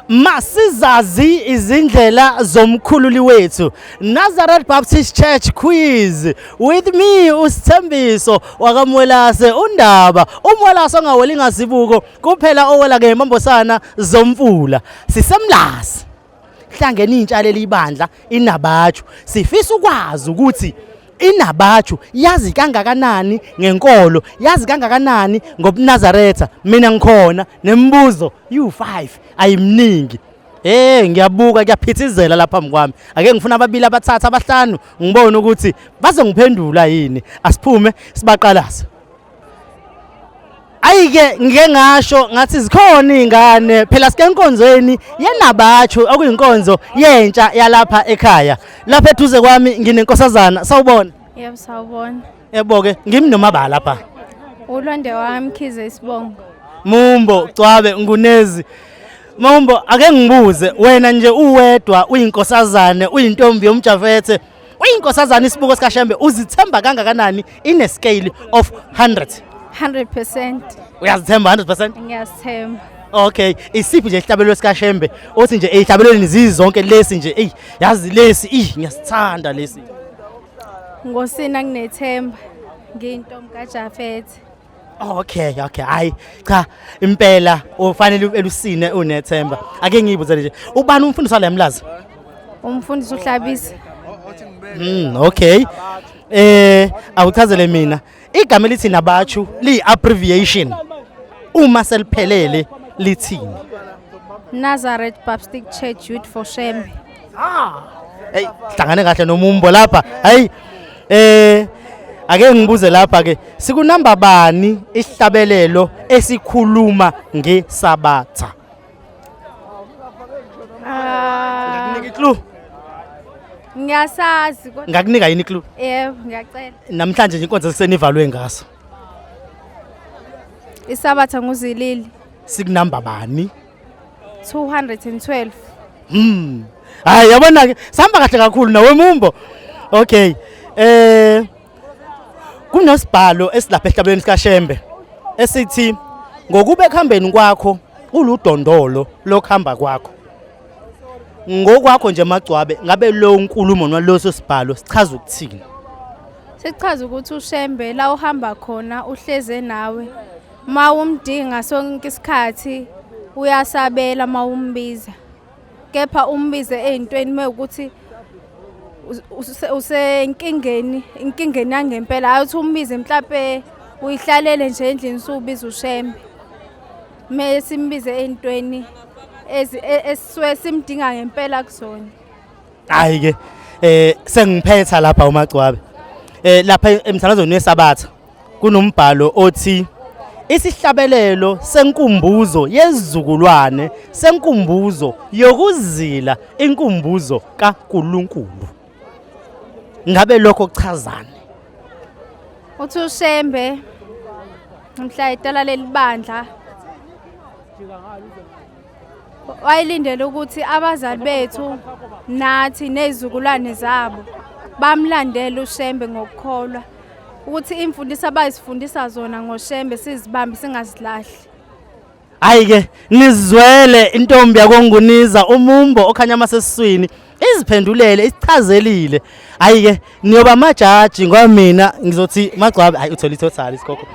Masizazi izindlela zomkhululi wethu. Nazareth Baptist Church quiz with me uSithembiso wakaMwelase uNdaba. UMwelase ongaweli ngazibuko kuphela owela ke mambosana zomfula. Sisemlazi. Hlangene intsha leli bandla inabatshu. Sifisa ukwazi ukuthi inabatshu yazi kangakanani ngenkolo, yazi kangakanani ngobuNazaretha. Mina ngikhona nemibuzo U5 ayimningi. Hey ngiyabuka kuyaphithizela lapha phambi kwami. Ake ngifuna ababili abathathu abahlanu ngibone ukuthi bazongiphendula yini. Asiphume sibaqalaze. Ayike ngike ngasho ngathi zikhona izingane phela sike enkonzweni yenabatshu okuyinkonzo yentsha yalapha ekhaya. Lapha eduze kwami nginenkosazana sawubona. Yebo sawubona. Yebo ke ngimi nomabala lapha. Ulonde wami Mkhize isibongo. Mumbo Cwabe Ngunezi. Mumbo ake ngibuze wena nje uwedwa uyinkosazane uyintombi yomjafethe uyinkosazane isibuko sikaShembe uzithemba kangakanani in a scale of 100? 100%. Uyazithemba 100%? Ngiyazithemba. Okay, isiphi nje isihlabelelo sikaShembe othi nje ezihlabelelweni zizonke lesi nje ey yazi lesi ih ngiyasithanda lesi. Ngosina nginethemba. Ngiyintombi kaJafethe. Okay, okay. Hayi cha impela ufanele elusine unethemba. Ake ngiyibuze nje. Ubani umfundisi wala eMlazi? Umfundisi uHlabisa. Okay. Awuchazele mina. Igama elithi nabatshu li abbreviation. Uma seliphelele lithini? Nazareth Baptist Church Youth for Shembe. Hey, hlangane kahle nomumbo lapha. Hayi. Ake ngibuze lapha ke, sikunamba bani isihlabelelo esikhuluma ngesabatha? Ah, Ngakunika iclue. Ngiyasazi kodwa Ngakunika yini iclue? Yebo, ngiyacela. Namhlanje nje inkonzo senivalwe ngaso. Isabatha nguzilili. Sikunamba bani? 212. Hayi yabona ke sihamba kahle kakhulu nawe Mumbo. Okay. Kunesibhalo esilapha ehlabelweni sikaShembe esithi ngokube ekuhambeni kwakho uludondolo lokuhamba kwakho. Ngokwakho nje Magcwabe ngabe lo nkulumo naloso sibhalo sichaza ukuthini? Sichaza ukuthi uShembe la uhamba khona uhleze nawe. Ma umdinga sonke isikhathi uyasabela ma umbiza. Kepha umbize ezintweni mewukuthi usenkingeni, inkingeni yangempela hayi uthi umbize mhlambe uyihlalele nje endlini usubiza uShembe. Mele simbize ezintweni esisuke simdinga ngempela kuzona. Hayi ke sengiphetha lapha uMagcwabe. Lapha emthandazweni weSabatha kunombhalo othi isihlabelelo senkumbuzo yezizukulwane senkumbuzo yokuzila inkumbuzo kaNkulunkulu. Ngabe lokho kuchazani? Uthi uShembe mhla etala leli bandla wayelindele ukuthi abazali bethu nathi nezizukulwane zabo bamlandele uShembe ngokukholwa, ukuthi imfundiso abayisifundisa zona ngoShembe sizibambe singazilahli. Hayi ke nizwele intombi yakoNguniza umumbo okhanya amasesiswini iziphendulele isichazelile. Hayi ke niyoba amajaji ngoba mina ngizothi Magcwabe hayi uthola itotal isikhokho.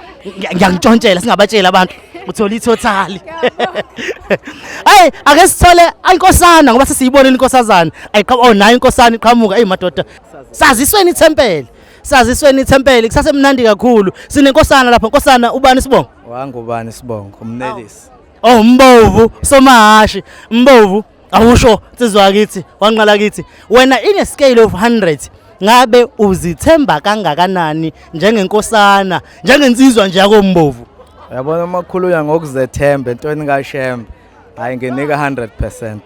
Ngiyantshontshela singabatsheli abantu uthola itotal. Hayi ake sithole inkosana ngoba sesiyibonile inkosazana. Ayiqha oh nayo inkosana iqhamuka. Ey madoda. Sazisweni ithempeli. Sazisweni ithempeli kusasemnandi kakhulu. Sinenkosana lapha nkosana ubani sibongo? Wangubani sibongo umnelisi. Oh Mbovu somahashi Mbovu awusho nsizwa kithi wanqala kithi wena in a scale of 100 ngabe uzithemba kangakanani njengenkosana njengensizwa nje yakoMbovu? Uyabona uma khulunywa ngokuzethemba entweni kaShembe. Hayi, nginika 100%.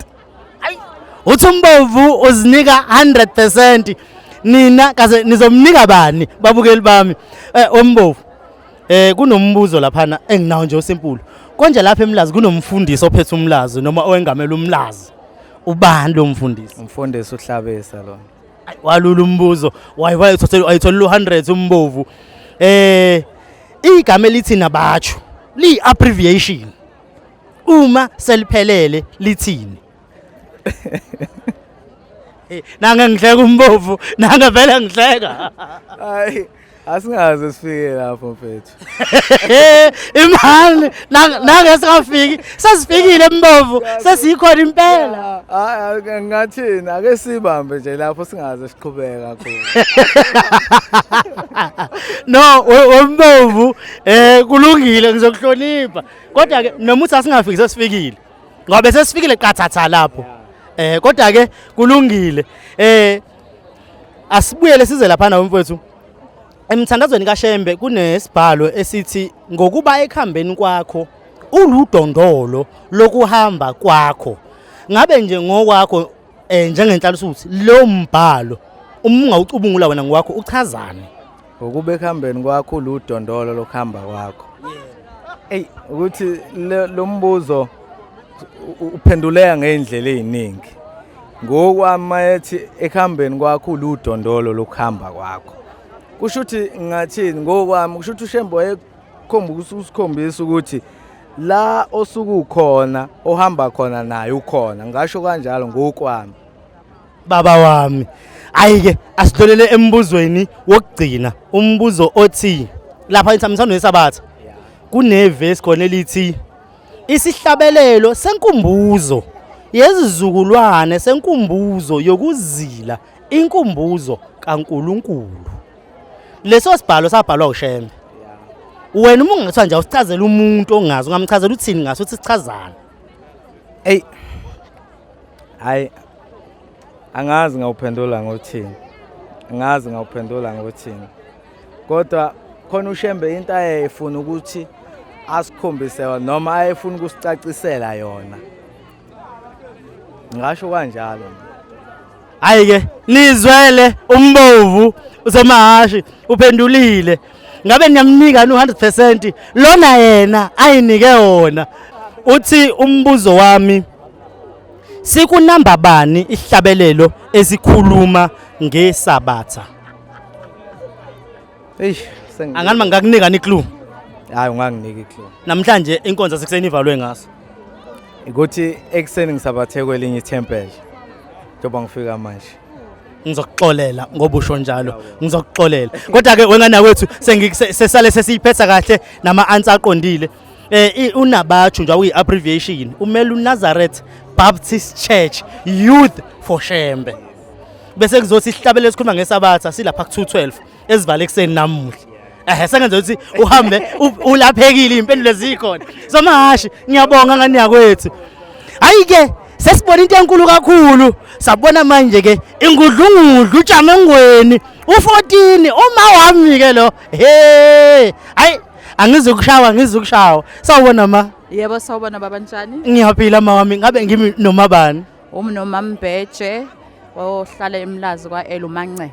Uthi umbovu uzinika 100%. Nina kaze nizomnika bani babukeli bami? Umbovu. Kunombuzo laphana enginawo nje osimple. Konje lapha eMlazi kunomfundisi ophethe uMlazi noma owengamela uMlazi. Ubani lo mfundisi? Umfundisi uHlabisa lo. Ayi, walula umbuzo. Wayitholela ayitholela u100 umbovu. Igama elithi nabatshu li abbreviation. Uma seliphelele lithini? Nange ngihleka umbovu, nange vele ngihleka. Hayi, asingaze sifike lapho mfethu. Imali nange singafiki, sesifikile mbovu, sesikhona impela. Hayi, ngathini, ake sibambe nje lapho singaze siqhubeke kakhulu. No, wembovu, kulungile ngizokuhlonipha. Kodwa ke noma uthi asingafiki sesifikile. Ngoba sesifikile qathatha lapho. Kodwa ke kulungile. Asibuyele size lapha nawe mfowethu. Emthandazweni kaShembe kunesibhalo esithi ngokuba ekuhambeni kwakho uludondolo lokuhamba kwakho. Ngabe nje ngokwakho njengenhlalisuthi lo mbhalo uma ungawucubungula wena ngokwakho uchazani? Ngokuba ekuhambeni kwakho uludondolo lokuhamba kwakho. Ey, ukuthi lo mbuzo uphenduleka ngezindlela eziningi. Ngokwami mayethi ekuhambeni kwakho uludondolo lokuhamba kwakho. Kusho ukuthi ngathini ngokwami, kusho ukuthi uShembe wayekhomba usikhombisa ukuthi la osuke ukhona ohamba khona naye ukhona. Ngasho kanjalo ngokwami. Baba wami. Ayike asidlulele embuzweni wokugcina, umbuzo othi lapha emthandazweni weSabatha kunevesi khona elithi isihlabelelo senkumbuzo yezizukulwane senkumbuzo yokuzila inkumbuzo kaNkuluNkulu. Leso sibhalo sabhalwa uShembe. Wena uma ungathiwa nje awusichazele umuntu ongazi, ungamchazela uthini ngaso, uthi sichazane? Ey. Hayi, angazi ngawuphendula ngothini. Angazi ngawuphendula ngothini. Kodwa khona uShembe into ayefuna ukuthi asikhombise yona noma ayefuna ukusicacisela yona. Ngasho kanjalo. Hayi ke nizwele umbovu usemahashi uphendulile. Ngabe niyamnika no 100% lona yena ayinike wona. Uthi umbuzo wami sikunamba bani ihlabelelo esikhuluma ngeSabatha? Eish, angani mangakunika ni clue. Hayi, unganginika iclue. Namhlanje inkonzo sekuseni ivalwe ngaso. Ukuthi ekuseni ngisabathe kwelinye ithempeli. Njengoba ngifika manje. Ngizokuxolela ngoba usho njalo, ngizokuxolela. Kodwa ke wengane wethu sesale sesiyiphetha kahle nama answer aqondile. Unabatshu nje uyi abbreviation, umele uNazareth Baptist Church Youth for Shembe. Bese kuzothi isihlabelelo esikhuluma ngeSabatha silapha ku 212 ezivale ekseni namuhla. Sengenza ukuthi uhambe ulaphekile, impendulo zikhona. Somahashi, ngiyabonga ngani yakwethu. Hayi ke sesibona into enkulu kakhulu. Sabona manje ke ingudlungudlu ujame engweni u14 uma wami ke lo. Hey, hayi angizukushawa, ngizukushawa. Sawubona ma. Yebo, sawubona baba, njani? Ngiyaphila ma wami. Ngabe ngimi noma bani? Umnoma Mbeje ohlala eMlazi kwaElu Mancengwa.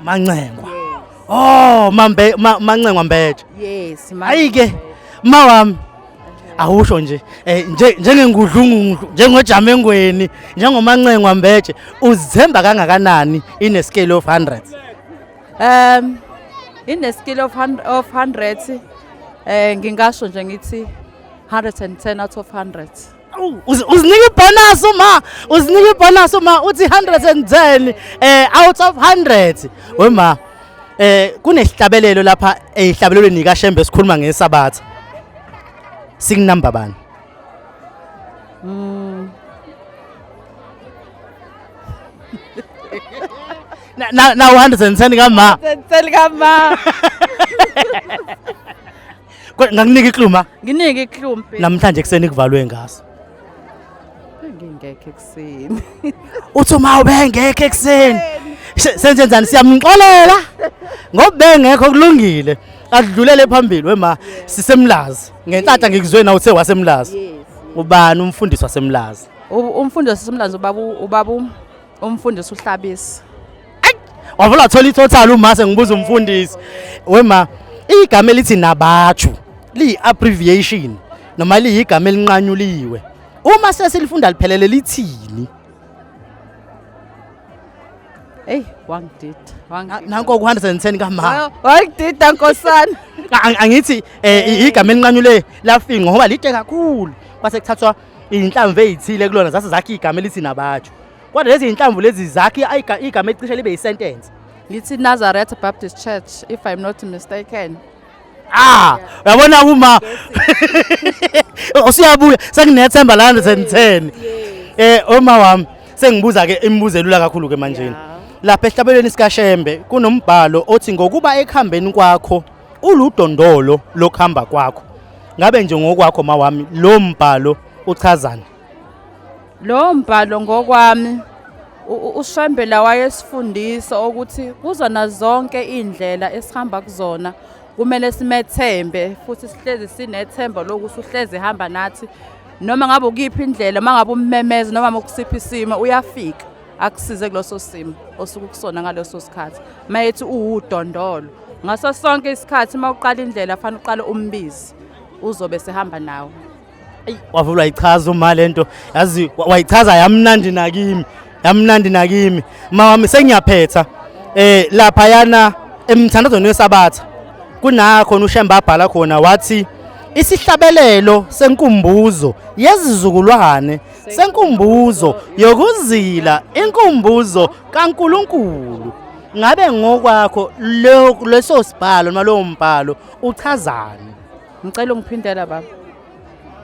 Mancengwa. Oh, Mambe Mancengwa Mbeje. Yes, Hayi ke ma wami. Awusho nje njengengudlungudlu, njengojamengweni, njengoMancengwa Mbeje, uzithemba kangakanani in a scale of 100? In a scale of 100, ngingasho nje ngithi 110 out of 100. Uzinika ibonus uma, uzinika ibonus uma uthi 110 out of 100. Wema, kunesihlabelelo lapha ezihlabelelweni kaShembe esikhuluma ngeSabatha. Sikunamba bani? Na 110 kama. 110 kama. Ngakunika iclue ma? Nginike iclue mfethu. Namhlanje ekseni kuvalwe ngaso. Ngingekho ekseni. Uthi uma ubengekho ekseni. Senzenzani, siyamxolela ngoba bengekho kulungile. Adlulele phambili wema, sisemlazi. Ngenhlanhla ngikuzwe na uthe wasemlazi. Yes. Ubani umfundisi waseMlazi? Umfundisi waseMlazi ubaba umfundisi uHlabisa. Wavula wathola i-total uma sengibuza umfundisi. Wema, igama elithi Nabachu liyi-abbreviation noma liyigama elinqanyuliwe. Uma sesilifunda liphelele lithini? Ey, wangidida. Wangidida. Nanko ku-110 kama. Wangidida nkosana. Angithi igama elinqanyule lafingqwa ngoba lide kakhulu. Kwase kuthathwa iy'nhlamvu ey'thile kulona zase zakha igama elithi Nabachu. Kodwa lezi zinhlamvu lezi zakhe igama elicishe libe yi-sentence. Lithi Nazareth Baptist Church if I'm not mistaken. Ah, uyabona uma usuyabuya senginethemba la 110. Uma wami sengibuza ke imibuzo elula kakhulu ke manje. Lapha ehlabelweni sikaShembe kunombhalo othi ngokuba ekuhambeni kwakho uludondolo lokuhamba kwakho. Ngabe nje ngokwakho mawami lo mbhalo uchazani? Lo mbhalo ngokwami uShembe la wayesifundisa ukuthi kuzona zonke indlela esihamba kuzona kumele simethembe futhi sihlezi sinethemba lokuthi uhlezi ehamba nathi noma ngabe ukiphi indlela, uma ngabe ummemeza noma ukusiphi isimo uyafika akusize kuleso simo osuke ukusona ngaleso sikhathi. Mayethi uwudondolo ngaso sonke isikhathi, uma uqala indlela fanele uqale umbizi uzobe sehamba nawe. Wavula wayichaza uma lento, yazi wayichaza yamnandi nakimi, yamnandi nakimi. Mawami sengiyaphetha. Lapha yana emthandazweni weSabatha kunakhona uShembe abhala khona wathi isihlabelelo senkumbuzo yezizukulwane senkumbuzo yokuzila inkumbuzo kaNkuluNkulu. Ngabe ngokwakho leso sibhalo noma lowo mbhalo uchazani? Ngicela ungiphindela baba.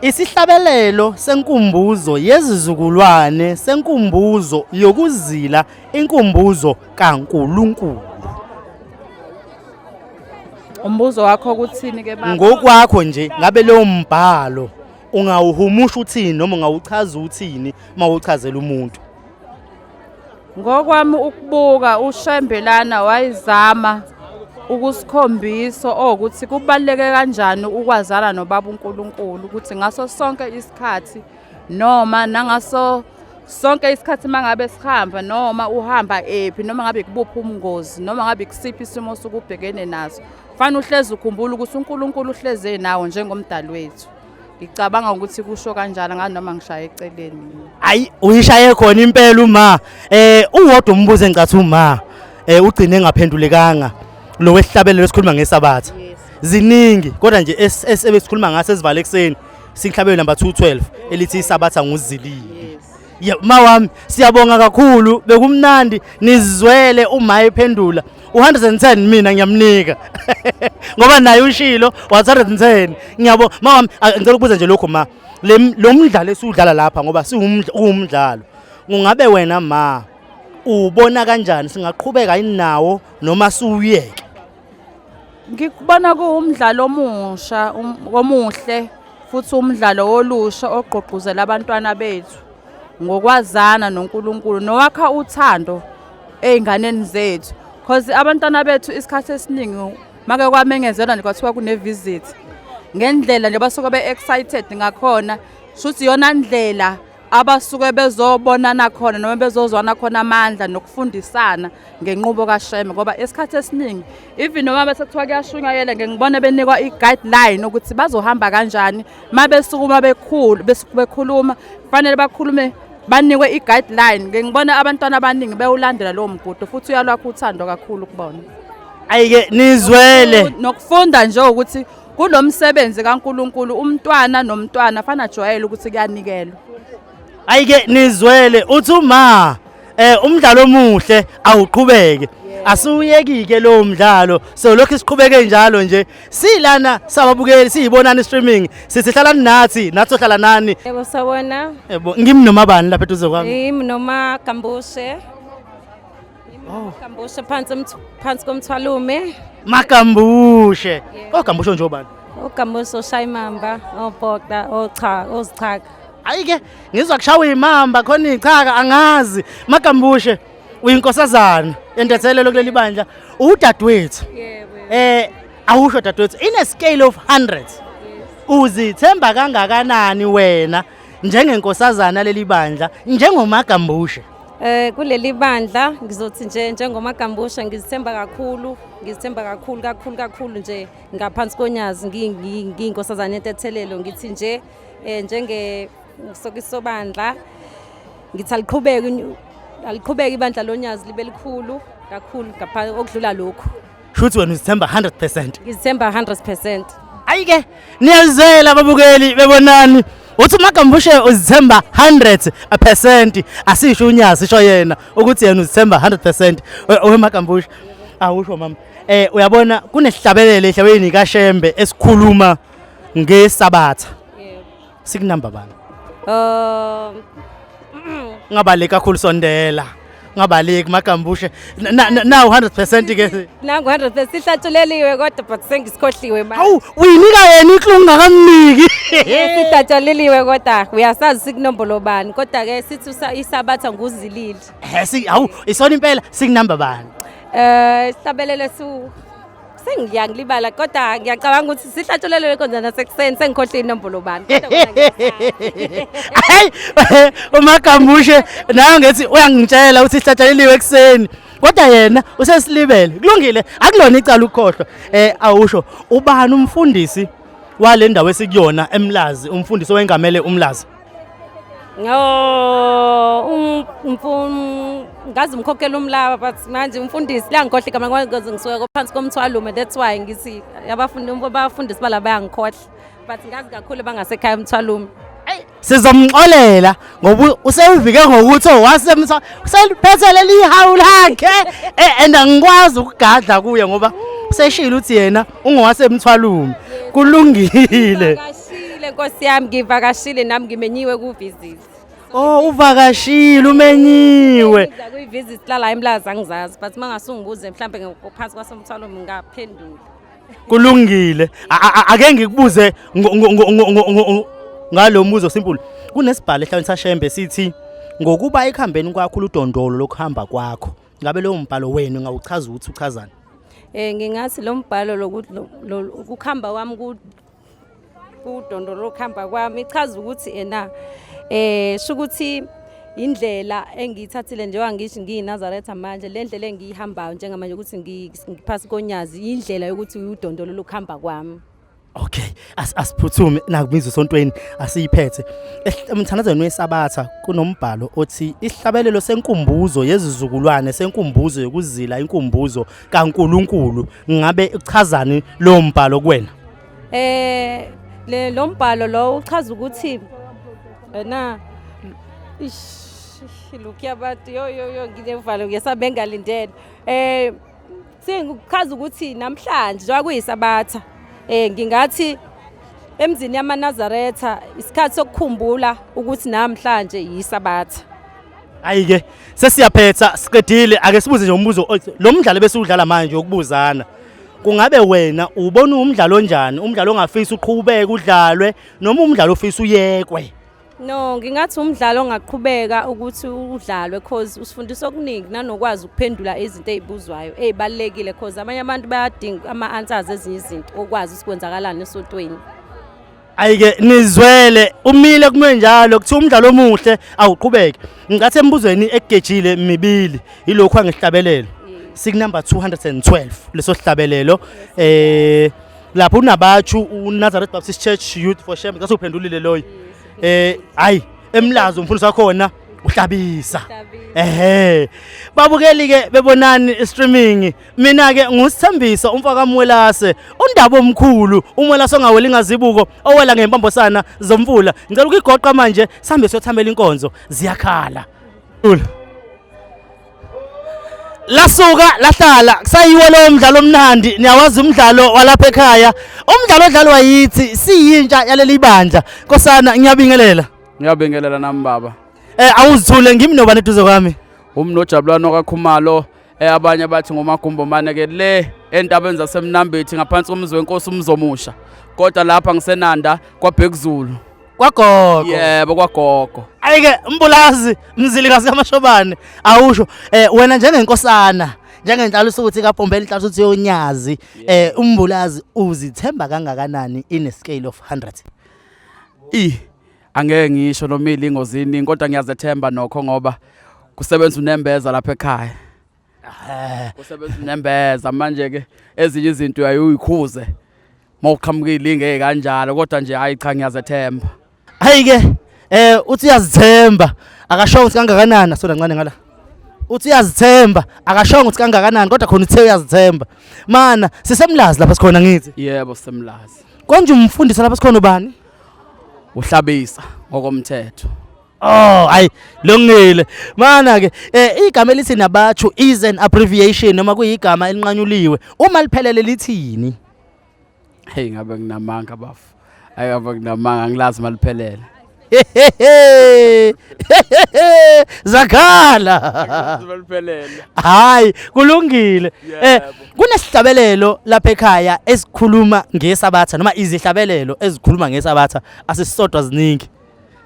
Isihlabelelo senkumbuzo yezizukulwane senkumbuzo yokuzila inkumbuzo kaNkuluNkulu. Umbuzo wakho ukuthini ke baba? Ngokwakho nje ngabe lowo mbhalo ungawuhumusha uthini noma ungawuchaza uthini mawuchazela umuntu? Ngokwami ukubuka uShembe lana wayizama ukusikhombisa ukuthi kubaluleke kanjani ukwazana nobaba uNkulunkulu, ukuthi ngaso sonke isikhathi noma nangaso sonke isikhathi mangabe sihamba noma uhamba ephi noma ngabe kubuphi umngozi noma ngabe kusiphi isimo osuke ubhekene naso, fanele uhlezi ukhumbula ukuthi uNkulunkulu uhleze nawe njengomdali wethu. Ngicabanga ukuthi kusho kanjalo nganoma ngishaye eceleni. Hayi, uyishaye khona impela uma. Uwodwa umbuzo engicathi uma ugcine engaphendulekanga lo wesihlabelelo esikhuluma ngeSabatha. Ziningi kodwa nje ebesikhuluma ngaso esivale ekseni sihlabelelo number 212 elithi iSabatha nguzilile. Ya mawami siyabonga kakhulu, bekumnandi nizwele uma ephendula. U110 mina ngiyamnika. Ngoba naye ushilo wa110. Ngiyabo mawami, ngicela ukubuza nje lokho ma. Lo mdlalo esiwudlala lapha ngoba siwumdlalo. Ungabe wena ma ubona kanjani singaqhubeka inawo noma siwuyeke? Ngikubona kuwumdlalo omusha, omuhle futhi umdlalo wolusha ogqugquzela abantwana bethu ngokwazana noNkulunkulu nowakha uthando ey'nganeni zethu. Cause abantwana bethu isikhathi esiningi make kwamenyezelwa nje kwathiwa kune-visit, ngendlela nje basuke be-excited ngakhona, shuthi iyona ndlela abasuke bezobonana khona noma bezozwana khona amandla nokufundisana ngenqubo kaShembe. Ngoba isikhathi esiningi even noma bese kuthiwa kuyashunyayelwa, ngeke ngibone benikwa i-guideline ukuthi bazohamba kanjani uma besukuma bekhuluma, kufanele bakhulume banikwe i-guideline. Ngeke ngibone abantwana abaningi bewulandela lowo mgudu futhi uyalwakha uthando kakhulu kubona. Ayike nizwele nokufunda nje ukuthi kulo msebenzi kaNkulunkulu umntwana nomntwana fanele ajwayele ukuthi kuyanikelwa. Ayike nizwele uthi uma umdlalo omuhle awuqhubeke. Asiwuyeki-ke lowo mdlalo, so lokhu siqhubeke njalo nje. Silana sababukeli siyibonani streaming, sithi hlalani nathi, nathi ohlala nani. Yebo sawubona. Yebo, ngimi noma bani lapha eduze kwami? Ngimi noma Gambushe. Gambushe phansi komthwalume. Magambushe. Ogambushe nje obani? Ogambushe oshayimamba, obhoda, ocha, ozichaka. Ayike ngizwa kushawa imamba khona ichaka angazi. Magambushe uyinkosazana entethelelo kuleli bandla, udadewethu. Yebo. Awusho dadewethu, in a scale of 100. Uzithemba kangakanani wena Njengenkosazana leli bandla, njengomagambushe. Kuleli bandla ngizothi nje njengomagambusha ngizithemba kakhulu, ngizithemba kakhulu kakhulu kakhulu nje ngaphansi konyazi ngiyinkosazana yentethelelo ngithi nje njenge sokisobandla ngithi aliqhubeke aliqhubeke ibandla lonyazi libe likhulu kakhulu ngapha okudlula lokhu. Shuthi wena uzithemba 100%. Ngizithemba 100%. Ayike niyazela ababukeli bebonani. Uthi uMagambushe uzithemba 100% asisho unyazi sisho yena ukuthi yena uzithemba 100% oweMagambushe. Awusho mama. Uyabona kunesihlabelelo ehlabeni kaShembe esikhuluma ngeSabatha. Yebo. Sikunamba bani? Ungabaleki kakhulu sondela. Ungabaleki Magambushe. Now 100% ke. Nangu 100% sihlatshuleliwe kodwa but sengisikhohliwe manje. Hawu uyinika yena iklungu ngakamniki. Sihlatshuleliwe kodwa uyasazi sikunombolo bani kodwa ke sithi isabatha nguzilili. Hawu isona impela sikunamba bani? Sihlabelele su sengiyangilibala kodwa ngiyacabanga ukuthi sihlatshulelwe inkonzo nasekuseni sengikhohle inombolo bani. Kodwa kona ngiyasazi. Hayi uMagambushe nawe ngithi uyangitshela ukuthi sihlatshuleliwe ekuseni. Kodwa yena usesilibele. Kulungile akulona icala ukukhohlwa. Awusho ubani umfundisi wale ndawo esikuyona eMlazi, umfundisi owengamele uMlazi? No, ngazi umkhokhela umlaba but manje umfundisi la ngikhohle igama ngoba ngisuka phansi komthwalume, that's why ngithi abafundisi bala bayangikhohle but ngazi kakhulu bangasekhaya umthwalume. Sizomxolela ngoba usewuvike ngokuthi owasemthwa useliphethe leli hawu lakhe and angikwazi ukugadla kuye ngoba useshilo ukuthi yena ungowasemthwalume. Kulungile. Ngivakashile Nkosi yami, ngivakashile nami ngimenyiwe ku visit. Oh uvakashile umenyiwe. Ngiza kuyi visit la la eMlazi angizazi but mangasungibuze mhlambe ngophansi kwasemthwalume ngingaphendula. Kulungile. Ake ngikubuze ngalo mbuzo simple. Kunesibhalo ehlabeni saShembe sithi ngokuba ekuhambeni kwakho ludondolo lokuhamba kwakho. Ngabe lowo mbhalo wenu ngawuchaza ukuthi uchazani? Ngingathi lo mbhalo lokuhamba kwami kudondolo lokuhamba kwami ichaza ukuthi ena shukuthi indlela engiyithathile njengoba ngisho ngiyiNazaretha manje le ndlela engiyihambayo njengamanje ukuthi ngiphasi konyazi indlela yokuthi udondolo lokuhamba kwami. Okay, asiphuthume nakubiza esontweni asiyiphethe. Emthandazweni weSabatha kunombhalo othi isihlabelelo senkumbuzo yezizukulwane senkumbuzo yokuzila inkumbuzo kaNkuluNkulu. Ngabe uchazani lo mbhalo kuwena? Le lo mbhalo lo uchaza ukuthi na lokhu yabantu yo yo yo nginevalo ngiyasabe ngalindele. Sengichaza ukuthi namhlanje njengoba kuyisabatha ngingathi emzini yamaNazaretha isikhathi sokukhumbula ukuthi namhlanje yisabatha. Ayike sesiyaphetha siqedile, ake sibuze nje umbuzo othi lo mdlalo besiwudlala manje ukubuzana. Kungabe wena ubona umdlalo onjani? Umdlalo ongafisa uqhubeke udlalwe noma umdlalo ofisa uyekwe? No, ngingathi umdlalo ongaqhubeka ukuthi udlalwe cause usifundisa okuningi nanokwazi ukuphendula izinto ezibuzwayo ezibalekile cause abanye abantu bayadinga ama answers ezinye izinto okwazi ukuthi kwenzakalani esontweni. Ayike nizwele umile kume njalo kuthiwa umdlalo omuhle awuqhubeke. Ngingathi embuzweni ekugejile mibili yilokhu angihlabelelo. Sikunumber 212 leso sihlabelelo lapho unabatshu uNazareth Baptist Church Youth for Shembe ngase uphendulile loyo. Hayi eMlazi umfundisi wakhona uhlabisa. Babukeli ke bebonani streaming. Mina ke nguSithembiso umfaka Mwelase, undaba omkhulu, uMwelase ongaweli ngazibuko, owela ngempambosana zomfula. Ngicela ukuyigoqa manje sihambe siyothamela inkonzo, ziyakhala. Lasuka lahlala kusayiwe lo mdlalo omnandi, niyawazi umdlalo walapha ekhaya. Umdlalo odlalwa yithi siyintsha yaleli bandla. Nkosana ngiyabingelela. Ngiyabingelela nami baba. Awuzithule ngimi nobani eduze kwami? Umnojabulano kaKhumalo, abanye bathi ngomagumbo mane ke le entabeni zaseMnambithi ngaphansi komzi wenkosi uMzomusha. Kodwa lapha ngisenanda kwaBhekuzulu. Kwagogo. Yebo kwagogo. Ayike Mbulazi Mzilikazi kaMashobane awusho wena njengenkosana njengenhlalo ukuthi kaPombela inhlalo ukuthi yonyazi uMbulazi uzithemba kangakanani in a scale of 100? Angeke ngisho noma ilingo ziningi kodwa ngiyazethemba nokho ngoba kusebenza unembeza lapha ekhaya. Kusebenza unembeza manje ke ezinye izinto uyayuyikhuze. Mawuqhamuka ilinge ezikanjalo kodwa nje hayi cha ngiyazethemba. Hayi ke eh uthi uyazithemba akashongo ukuthi kangakanani soda ncane ngala. Uthi uyazithemba akashongo ukuthi kangakanani kodwa khona uthe uyazithemba. Mana sisemlazi lapha sikhona ngithi. Yebo sisemlazi. Konje umfundisi lapha sikhona ubani? Uhlabisa ngokomthetho. Oh, hayi lungile. Mana ke eh igama elithi nabachu is an abbreviation noma kuyigama elinqanyuliwe. Uma liphelele lithini? Hey ngabe nginamanga bafu. Hayi ngabe nginamanga ngilazi maliphelele. Zakhala. Maliphelele. Hayi kulungile. Eh kunesihlabelelo lapha ekhaya esikhuluma ngesabatha noma izihlabelelo ezikhuluma ngesabatha asisodwa ziningi.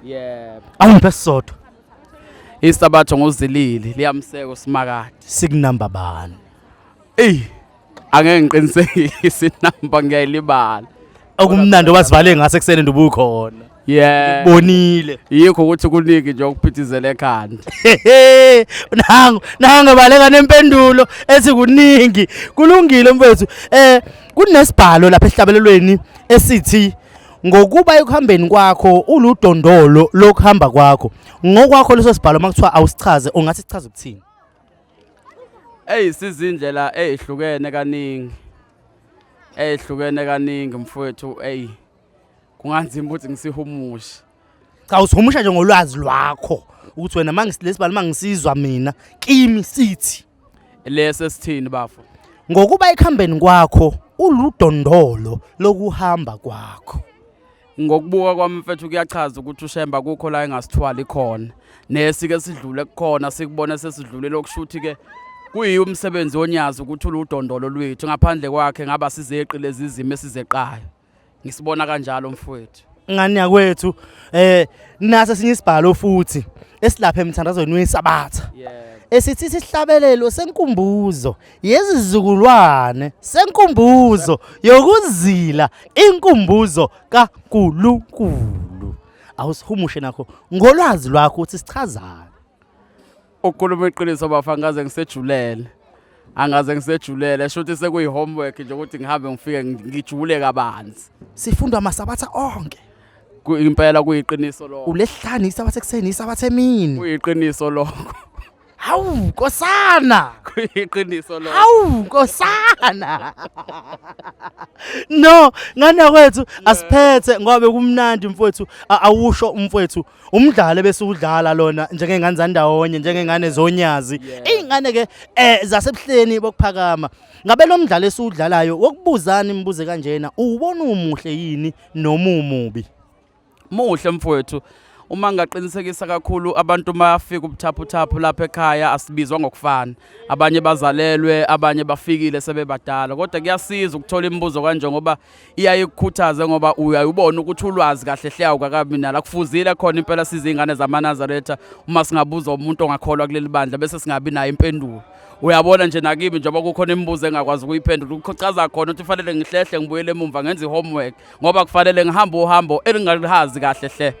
Yebo. Awungiphe sisodwa. Isabatha ngozilili liyamseka usimakade. Sikunamba bani? Ey angeke ngiqinisekise inamba ngiyayilibala. Okumnandi obasivale ngase kuseni ndubukhona. Yeah. Bonile. Yikho ukuthi kuningi nje okuphithizela ekhanda. Nangu nangu baleka nempendulo ethi kuningi. Kulungile mfethu. Eh kunesibhalo lapha esihlabelelweni esithi ngokuba ekuhambeni kwakho uludondolo lokuhamba kwakho. Ngokwakho leso sibhalo makuthiwa awusichaze ungathi sichaze ukuthini? Ey sizindlela ezihlukene kaningi. Ezihlukene kaningi mfowethu ey kunganzima ukuthi ngisihumushe. Cha usihumusha nje ngolwazi lwakho ukuthi wena mangisilesibhalo mangisizwa mina kimi sithi Lesi esithini bafo? Ngokuba ekuhambeni kwakho uludondolo lokuhamba kwakho. Ngokubuka kwami mfethu kuyachaza ukuthi uShemba kukho la engasithwali khona. Nesike sidlule kukhona sikubona sesidlule lokushuthi ke kuyiyo umsebenzi wonyazi ukuthi uludondolo lwethu ngaphandle kwakhe ngaba sizeqi lezi zimo esizeqayo. Ngisibona kanjalo mfowethu. Ngani yakwethu eh nase sinye isibhalo futhi esilapha emthandazweni wesabatha. Yebo. Esithi isihlabelelo senkumbuzo yezizukulwane senkumbuzo yokuzila inkumbuzo kaNkulunkulu. Awusihumushe nakho ngolwazi lwakho ukuthi sichazani. Ukukhuluma iqiniso bafa ngaze ngisejulele. Angaze ngisejulele shuthi sekuyi homework nje ukuthi ngihambe ngifike ngijule kabanzi. Sifundwa amasabatha onke. Impela kuyiqiniso lokho. Ulesihlanu isabatha ekuseni isabatha emini. Kuyiqiniso lokho. Hawu nkosana. Kuyiqiniso lokho. Hawu nkosana. No, ngane kwethu asiphethe ngoba bekumnandi mfowethu awusho umfowethu umdlalo bese udlala lona njengengane zandawonye njengengane zonyazi. Ingane ke eh zasebuhleni bokuphakama. Ngabe lo mdlalo esiwudlalayo wokubuzana imibuzo kanjena uwubona umuhle yini noma umubi? Muhle mfowethu. Uma ngingaqinisekisa kakhulu abantu bayafika ubuthaphuthaphu lapha ekhaya asibizwa ngokufana. Abanye bazalelwe, abanye bafikile sebebadala. Kodwa kuyasiza ukuthola imibuzo kanje ngoba iyaye ikukhuthaze ngoba uyaye ubone ukuthi ulwazi kahle hle awukakabi nalo. Akufuzile khona impela sizingane zamaNazaretha uma singabuza umuntu ongakholwa kuleli bandla bese singabi nayo impendulo. Uyabona nje nakimi njengoba kukhona imibuzo engakwazi ukuyiphendula ukuchaza khona ukuthi kufanele ngihlehle ngibuyele emumva ngenze i-homework ngoba kufanele ngihambe uhambo elingalihazi kahle hle.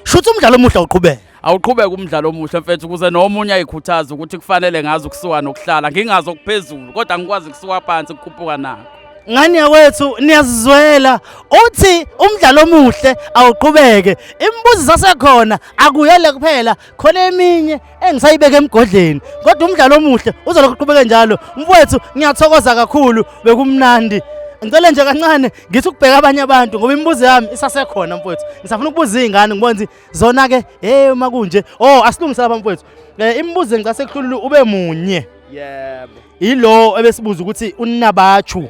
Shuthi umdlalo omuhle awuqhubeke. Awuqhubeke umdlalo omuhle mfethu ukuze nomunye ayikhuthaze ukuthi kufanele ngazi ukusuka nokuhlala ngingazi okuphezulu kodwa ngikwazi kusuka phansi kukhuphuka nako. Ngani yakwethu niyazizwela uthi umdlalo omuhle awuqhubeke imibuzo isasekhona akuyele kuphela khona eminye engisayibeka emgodleni kodwa umdlalo omuhle uzolokhu uqhubeke njalo mfowethu ngiyathokoza kakhulu bekumnandi ngicela nje kancane ngithi ukubheka abanye abantu ngoba imibuzo yami isasekhona mfowethu ngisafuna ukubuza izingane ngibona ukuthi zona ke hey uma kunje oh asilungise lapha mfowethu eh, imibuzo engicase kuhlululu ube munye Yebo. ilo ebesibuza ukuthi unabachu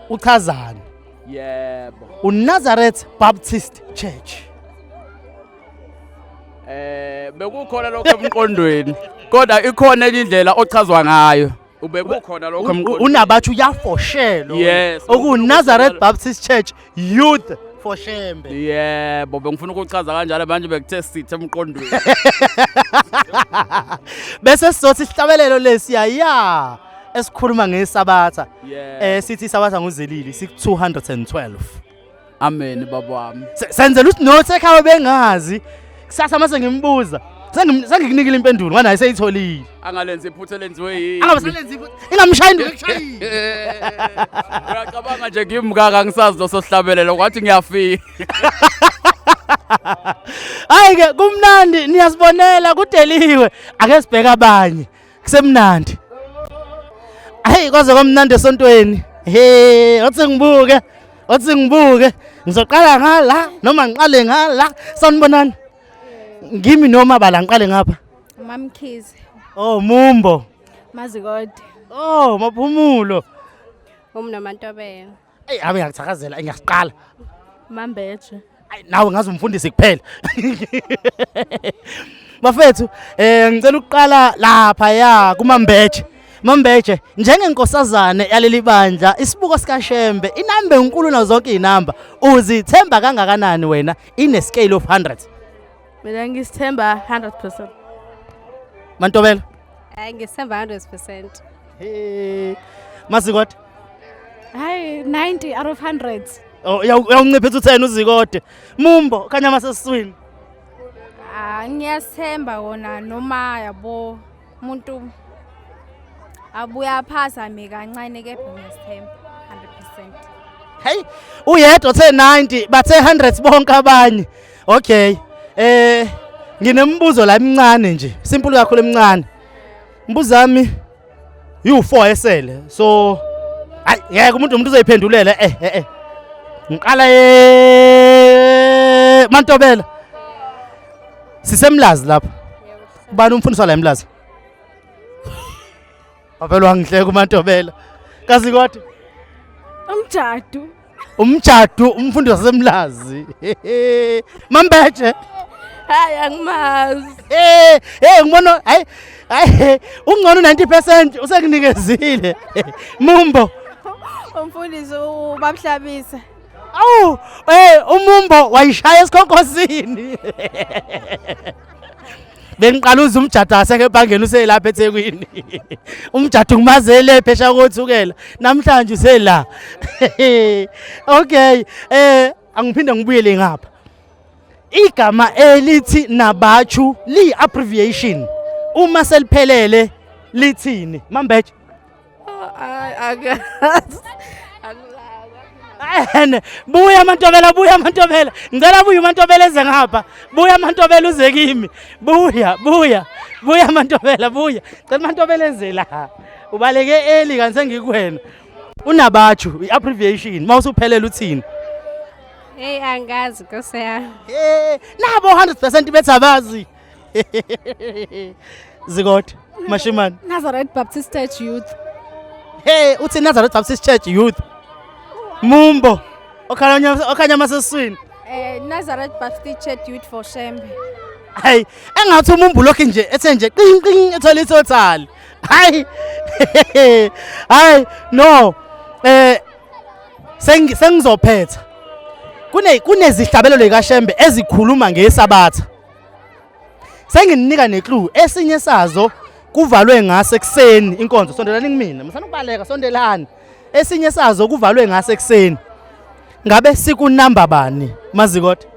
uchazani Yebo. uNazareth Baptist Church Eh bekukhona lokho emqondweni kodwa ikhona enye indlela ochazwa ngayo. Ubekukhona lokho emqondweni. Unabachu uyafoshelo Yes. oku Nazareth Baptist Church Youth for Shembe. Yebo, bengifuna ukuchaza kanjalo manje bekuthe sithe emqondweni. Bese sizothi isihlabelelo lesiya ya esikhuluma ngesabatha. Yebo. Eh sithi isabatha nguzelili sik 212. Amen baba wami. Senzela ukuthi nothi ekhaya bengazi. Kusasa mase ngimbuza. Sengikunikile impendulo ngoba naye seyitholile. Angalenzi iphutha elenziwe yini. Angabe selenza iphutha. Ingamshaya induku ekushayile. Uyacabanga nje ngimkaka ngisazi losohlabelelo kwathi ngiyafika. Hayi ke kumnandi niyasibonela kudeliwe. Ake sibheke abanye. Kusemnandi. Hayi kwaze kwamnandi esontweni. He, othi ngibuke. Othi ngibuke. Ngizoqala ngala noma ngiqale ngala. Sanibonani. Ngimi noma bala ngiqale ngapha. Mamkhize. Oh Mumbo. Mazikode. Oh Maphumulo. Umnomantobela. Ey abe ngiyakuthakazela ngiyasiqala. Mambeje. Ayi nawe ngaze umfundisi kuphela. Bafethu ngicela ukuqala lapha ya kuMambeje. Mambeje njengenkosazane yaleli bandla isibuko sikaShembe inamba enkulu nazo zonke izinamba uzithemba kangakanani wena in a scale of 100? Mina ngisithemba 100%. Mantobela. Hayi ngisithemba 100%. Hey. Mazikode. Hayi 90 out of 100. Oh uyawunciphisa u10 uzikode. Mumbo khanya masesiswini. Ah ngiyasithemba wona noma yabo umuntu abuya aphazame kancane kepha ngiyasithemba 100%. Hey uyedwa uthe 90 bathe 100 bonke abanye. Okay. Nginembuzo la emincane nje. Simple kakhulu emincane. Mbuzo wami you4 esele. So hayi ngeke umuntu uzoyiphendulela eh. Ngiqala Mantobela. Sisemlazi lapha. Ubani umfundisi la eMlazi? Bavela wangihleka uMantobela. Kazi kodwa Umjadu. Umjadu umfundi wasemlazi. Mambeje. Hayi angimazi. Ngibona hayi hayi ungcono 90% usekunikezile. Mumbo. Umfundisi uBabhlabisa. Awu, uMumbo wayishaya esikhonkosini. Bengiqala uze umjadu aseke ebhangeni uselapha eThekwini. Umjadu ngimazele phesha kothukela. Namhlanje usela. Okay, angiphinde ngibuyele ngapha. Igama elithi Nabachu li abbreviation. Uma seliphelele lithini? Mambeje. Akazi. Ene, buya Mantobela, buya Mantobela. Ngicela buya uMantobela eze ngapha. Buya Mantobela uze kimi. Buya, buya. Buya Mantobela, buya. Cela Mantobela eze la. Ubaleke early kanti sengikuwena. Unabachu, i-abbreviation. Mawusuphelele uthini? Hey angazi Nkosi yami. Nabo 100% bethi abazi. Zikode, Mashimane. Nazareth Baptist Church Youth. Hey, uthi Nazareth Baptist Church Youth. Mumbo. Okhanya maseswini. Nazareth Baptist Church Youth for Shembe. Hayi, engathi uMumbo lokho nje ethe nje qing qing ethola itotal. Hayi. Hayi, no. Sengizophetha. Kunezihlabelelo likaShembe ezikhuluma ngeSabatha. Senginika neclue esinye sazo kuvalwe ngase ekseni inkonzo. Sondelani kumina, musana ukubaleka, sondelani. Esinye sazo kuvalwe ngase ekseni. Ngabe sikunamba bani Mazikode?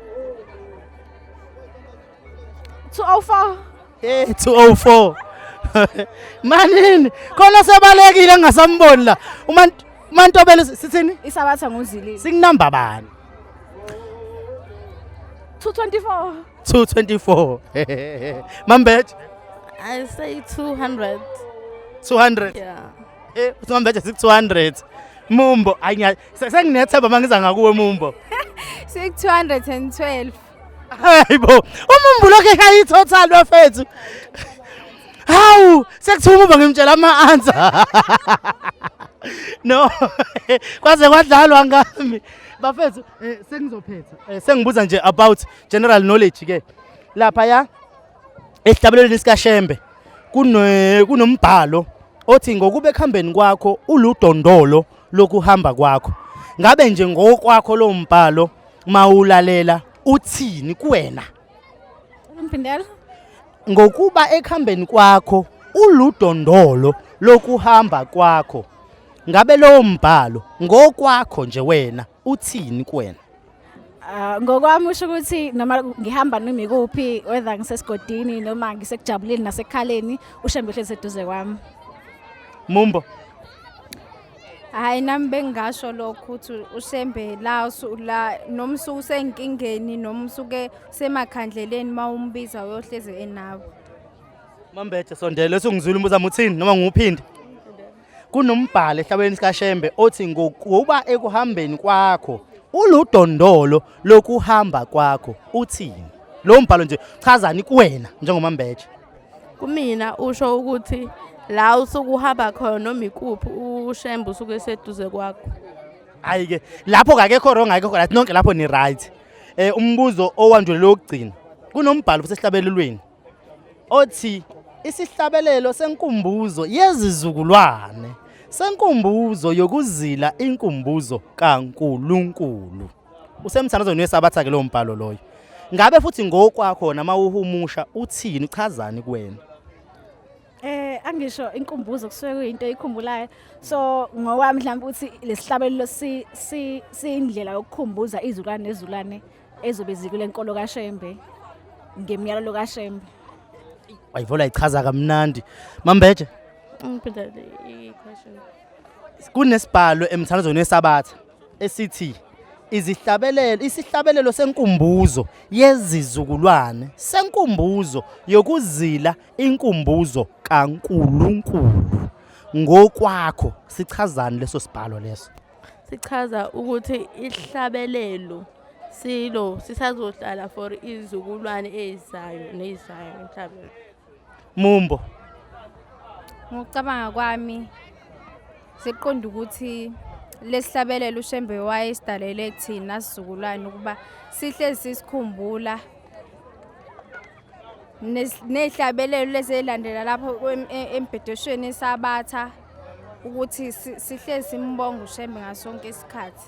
204. 204. Manini khona sebalekile ngingasamboni la. UMantobela sithini? Isabatha ngozilile. Sikunamba bani? 224. 224. Mambeje. I say 200. 200. Yeah. Uthi Mambeje sik 200. Mumbo, ayi senginethemba mangiza ngakuwe Mumbo. Sik 212. Hayibo, uMumbo lokho eshaya itotal bafethu. Hawu, sekuthiwa uMumbo ngimtshela ama answer. No. Kwaze kwadlalwa ngami. Bafethu, sengizophetha. Sengibuza nje about general knowledge ke. Lapha ya esihlabelelweni sikaShembe kunombhalo othi ngokube ekuhambeni kwakho uludondolo lokuhamba kwakho. Ngabe nje ngokwakho lo mbhalo mawulalela uthini kuwena? Umphindela. Ngokuba ekuhambeni kwakho uludondolo lokuhamba kwakho. Ngabe lo mbhalo ngokwakho nje wena uthini kuwena? Ah, ngokwami usho ukuthi noma ngihamba noma ikuphi whether ngisesigodini noma ngisekujabuleni nasekhaleni uShembe uhlezi eduze kwami. Mumbo. Hayi nami bengingasho lokho ukuthi uShembe la la noma usuke usenkingeni noma usuke semakhandleleni uma umbiza uyohlezi enawe. Mambethe sondela esungizwile umbuzo wami uthini noma ngiwuphinde. Kunombhalo ehlabeni sikaShembe othi ngokuba ekuhambeni kwakho uludondolo lokuhamba kwakho uthini? Lo mbhalo nje chazani kuwena njengoMambeje. Kumina usho ukuthi la usuke uhamba khona noma ikuphi uShembe usuke eseduze kwakho. Hayi ke lapho kakekho wrong akekho right nonke lapho ni right. Eh umbuzo owandulela okugcina. Kunombhalo futhi othi isihlabelelo senkumbuzo yezizukulwane senkumbuzo yokuzila inkumbuzo kaNkulunkulu. Usemthandazweni weSabatha ke lowo mbhalo loyo. Ngabe futhi ngokwakhona mawuhumusha uthini uchazani kuwena? Eh angisho inkumbuzo kusuke kuyinto oyikhumbulayo. So ngokwami mhlawumbe ukuthi lesihlabelelo si si siyindlela yokukhumbuza izulwane nezulwane ezobe zikule nkolo kaShembe ngemiyalelo kaShembe. Wayivola ichaza kamnandi. Mambeje. Ngiphindele i-question. Kunesibhalo emthandazweni weSabatha esithi izihlabelelo isihlabelelo senkumbuzo yezizukulwane senkumbuzo yokuzila inkumbuzo kaNkulunkulu ngokwakho sichazani leso sibhalo leso Sichaza ukuthi ihlabelelo silo sisazohlala for izizukulwane ezizayo nezizayo emhlabeni. Mumbo. Ngokucabanga kwami siqonda ukuthi lesihlabelelo uShembe wayesidalele thina sizukulwane ukuba sihlezi sisikhumbula nezihlabelelo lezi ezilandela lapho embhedeshweni esabatha ukuthi sihlezi simbonga uShembe ngaso sonke isikhathi.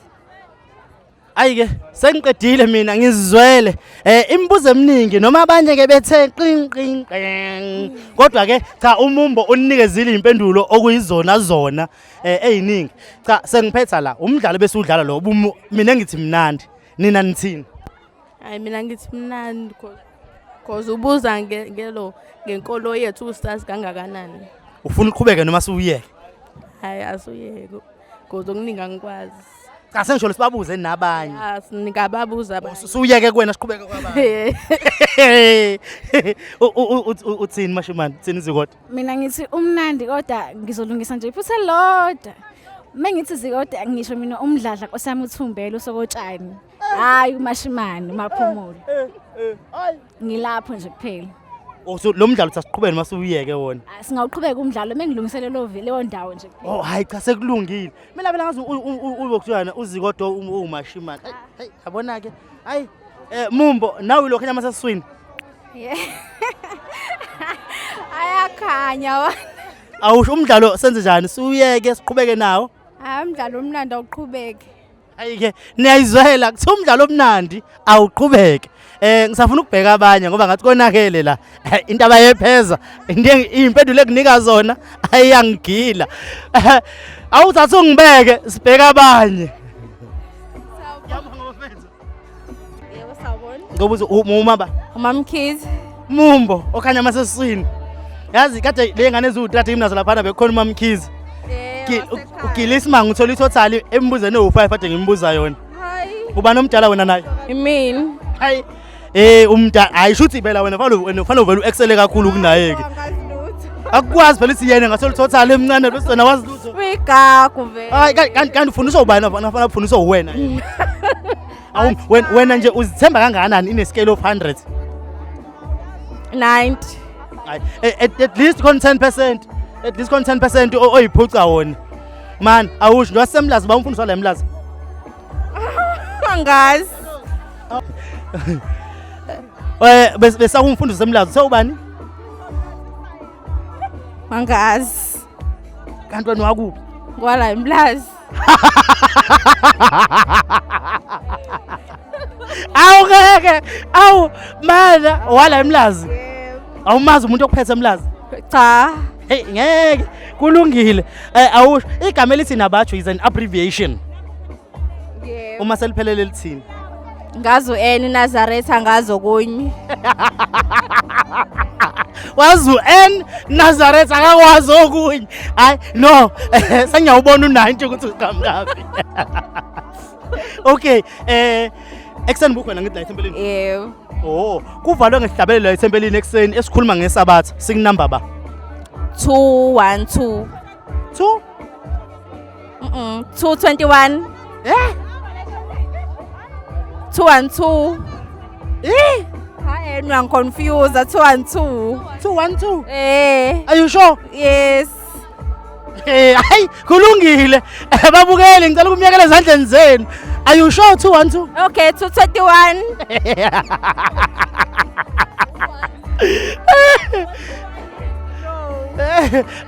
Ayi ke sengiqedile mina ngizizwele eh imibuzo eminingi noma abanye ke bethe qing qing qing kodwa ke cha umumbo unikezile impendulo okuyizona zona eh eziningi cha sengiphetha la umdlalo bese udlala lo mina ngithi mnandi nina nithini Hayi mina ngithi mnandi cause ubuza ngelo ngenkolo yethu usazi kangakanani. Ufuna uqhubeke noma siwuyeke? Hayi asuyeke cause okuningi angikwazi. Cha sengisho sibabuze nabanye. Ah singababuza abanye. Suyeke kuwena siqhubeke kwabanye. Uthini Mashimane? Uthini Zikode? Mina ngithi umnandi kodwa ngizolungisa nje iphutha elilodwa. Mengithi Zikode ngisho mina umdladla Nkosi yami uthumbele usokotshani. Hayi uMashimane uMaphumulo. Ngilapho nje kuphela. Oh so lo mdlalo uthi asiqhubeke noma siwuyeke wona. Ah, Singawuqhubeka umdlalo mengilungisele lo leyo ndawo nje kuphela. Oh hayi cha sekulungile. Mina phela ngazi ube kuthiwa uZikodwa uwumashimane. Hey hey yabona ke. Hayi eh Mumbo nawe lokho enyama sesiswini. Ayakhanya wona. Awusho umdlalo senze njani? Siwuyeke siqhubeke nawo. Hayi umdlalo omnandi awuqhubeke. Hayi-ke niyayizwela kuthiwa umdlalo omnandi awuqhubeke. Eh ngisafuna ukubheka abanye ngoba ngathi konakele la. Eh, into abayepheza into impendulo ekunika zona ayiyangigila. Awuthatha ungibeke sibheke abanye. Yebo sawubona. Ngoba uma ba UMamkhize. Mumbo okhanya amaseswini. Yazi kade le ngane eziwu-3 nginazo laphana bekukhona uMamkhize. Ugila isimanga uthola itotal embuzeni ewu-5 kade ngimbuza yona. Hayi. Ubani omdala wena naye? Imini. Hayi. Eh umdala hayi shuthi phela wena fanele wena fanele uvele uexcele kakhulu kunaye ke. Akukwazi phela ukuthi yena ngathola itotal emncane bese wena wazi lutho. Uyigagu vele. Hayi kanti kanti ufundiswa ubani fanele ufundiswa uwena. Awu wena nje uzithemba kangakanani in a scale of 100? 90. Hayi at least khona 10%. At least khona 10% oyiphuca wona. Man, awusho nje wasemlazi ba umfundisi wala emlazi. Angazi. Eh besakumfundisi emlazi sewubani? Angazi. Kanti wena wakuphi? Ngwala emlazi. Awu ngeke. Awu mana wala emlazi. Awumazi umuntu okuphethe emlazi? Cha. Hey ngeke kulungile. Eh awusho igama elithi Nabajo is an abbreviation. Yebo. Uma seliphelele lithini? Ngazi u-N Nazaretha ngazi okunye. Wazi u-N Nazareth akakwazi okunye. Hayi no, sengiyawubona u-90 ukuthi uqhamukaphi. Okay, ekuseni bukhona ngithi la ethempelini. Yebo. Oh, kuvalwe ngesihlabelelo ethempelini ekuseni esikhuluma ngeSabatha, sikunamba ba? 212. 2 221. Eh? 212. Eh? Hayi uyangiconfuse 212. 212. Eh. Are you sure? Yes. Eh, hayi kulungile. Babukeli ngicela ukumyekela ezandleni zenu. Are you sure 212? Okay, 221.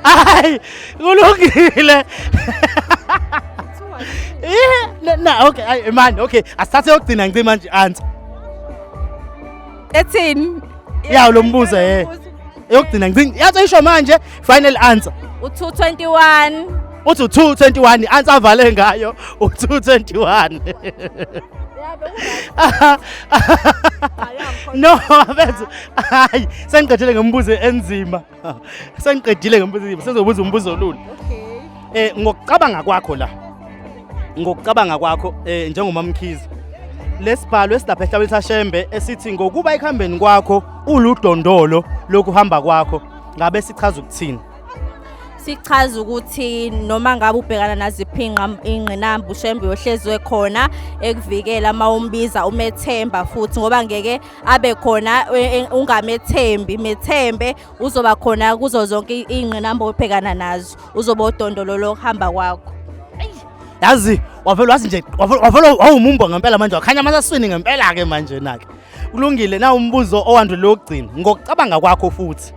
Hayi kulungile. Eh, na okay, ayi man, okay. Asithathe yokugcina ngicima manje answer. Ethini? Ya lo mbuzo eh. Eyokugcina ngicina. Yathi isho manje final answer. U221. Uthi u221 answer avale ngayo u221. No, bethu. Hayi, sengiqedile ngemibuzo enzima. Sengiqedile ngemibuzo enzima. Sengizobuza umbuzo olula. Okay. Ngokucabanga kwakho la. Ngokucabanga kwakho njengomamkhize. Lesibhalo esilapha ehlabeni saShembe esithi ngokuba ekuhambeni kwakho uludondolo lokuhamba kwakho ngabe sichaza ukuthini? Sichaza ukuthi noma ngabe ubhekana naziphi ingqinamba uShembe uyohlezi khona ekuvikela uma umbiza umethemba futhi ngoba ngeke abe khona ungamethembi, methembe uzoba khona kuzo zonke ingqinamba obhekana nazo, uzoba udondolo lokuhamba kwakho. Yazi wavela wazi nje wavela wawumumbo ngempela manje wakhanya amasaswini ngempela ke manje nake. Kulungile na umbuzo owandule lokugcina ngokucabanga kwakho futhi.